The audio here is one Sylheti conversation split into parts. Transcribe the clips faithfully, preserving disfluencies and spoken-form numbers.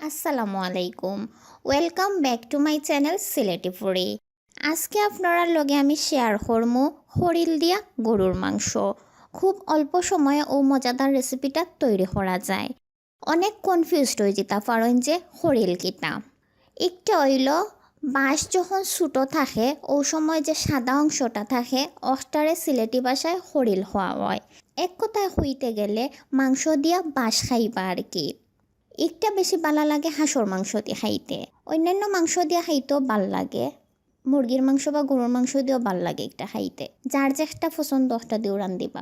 আসসালামু আলাইকুম, welcome back to my channel Sylheti foodie. আজকে আপনারার লগে আমি শেয়ার করমু খরিল দিয়া গরুর মাংস। খুব অল্প সময়ে অউ মজাদার রেসিপিটা তৈরি করা যায়। অনেক কনফিউজড অইযিতা পারইন যে খরিল কিতা। একটা অইলো বাঁশ যখন ছোটো থাকে, অউ সময় যে সাদা অংশটা থাকে, অখটারে সিলেটি ভাষায় খরিল কওয়া অয়। এক কথায় কইতে গেলে মাংস দিয়া বাঁশ খাইবা আর কি। একটা বেশি ভালা লাগে হাঁসর মাংস দি খাইতে, অইন্যান্য মাংস দিয়া খাইতেও ভালা লাগে, মুরগির মাংস বা গরুর মাংস দিয়াও ভালা লাগে একটা খাইতে। যার যেটা পছন্দ অখটা দিয়াও রান্ধিবা।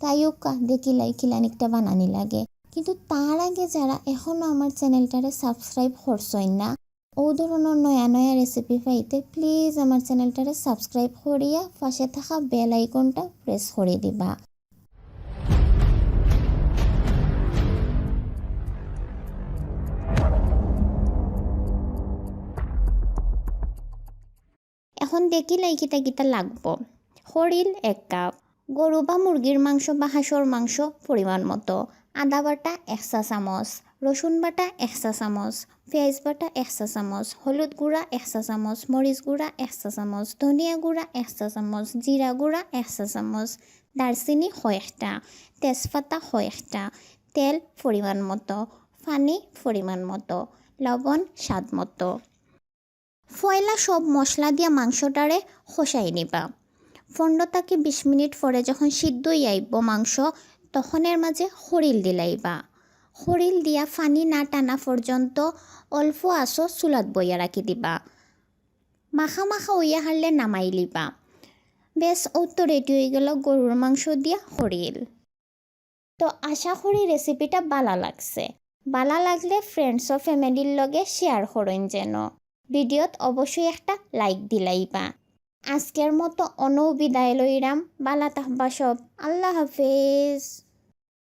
তাই অউক্কা দেখিলাই কিলান একটা বানানি লাগে। কিন্তু তার আগে যারা এখনও আমার চ্যানেলটারে সাবস্ক্রাইব করছইন না, অউ ধরনর নয়া নয়া রেসিপি পাইতে প্লিজ আমার চ্যানেলটারে সাবস্ক্রাইব করিয়া পাশে থাকা বেল আইকনটা প্রেস করি দিবা। এখন দেখিলাই কিতা কিতা লাগবো। খরিল এক কাপ, গরু বা মুরগির মাংস বা হাঁসর মাংস পরিমাণ মতো, আদা বাটা এক চা চামচ, রসুন বাটা এক চা চামচ, পেঁয়াজ বাটা এক চা চামচ, হলুদ গুঁড়া এক চা চামচ, মরিচ গুঁড়া এক চা চামচ, ধনিয়া গুঁড়া এক চা চামচ, জিরা গুঁড়া এক চা চামচ, দারচিনি কয়েকটা, তেজপাতা কয়েকটা, তেল পরিমাণ মতো, পানি পরিমাণ মতো, লবণ স্বাদ মতো। পয়লা সব মশলা দিয়া মাংসটারে কষাই নিবা। পনেরো থাকি বিশ মিনিট পরে যখন সিদ্ধ অইয়া আইবো মাংস, তখন এর মাঝে খরিল দিলাইবা। খরিল দিয়া পানি না টানা পর্যন্ত অল্প আঁচো চুলাত বইয়া রাখি দিবা। মাখা মাখা অইয়া হারলে নামাই লিবা। বেশ, অউ তো রেডি অইগেলো গরুর মাংস দিয়া খরিল। তো আশা করি রেসিপিটা ভালা লাগছে। ভালা লাগলে ফ্রেন্ডস ও ফ্যামিলির লগে শেয়ার করইন যেন। ভিডিওত অবশ্যই একটা লাইক দিলাইবা। আজকের মতো অনউ বিদায় লইরাম। ভালা থাকবা সব। আল্লাহ হাফেজ।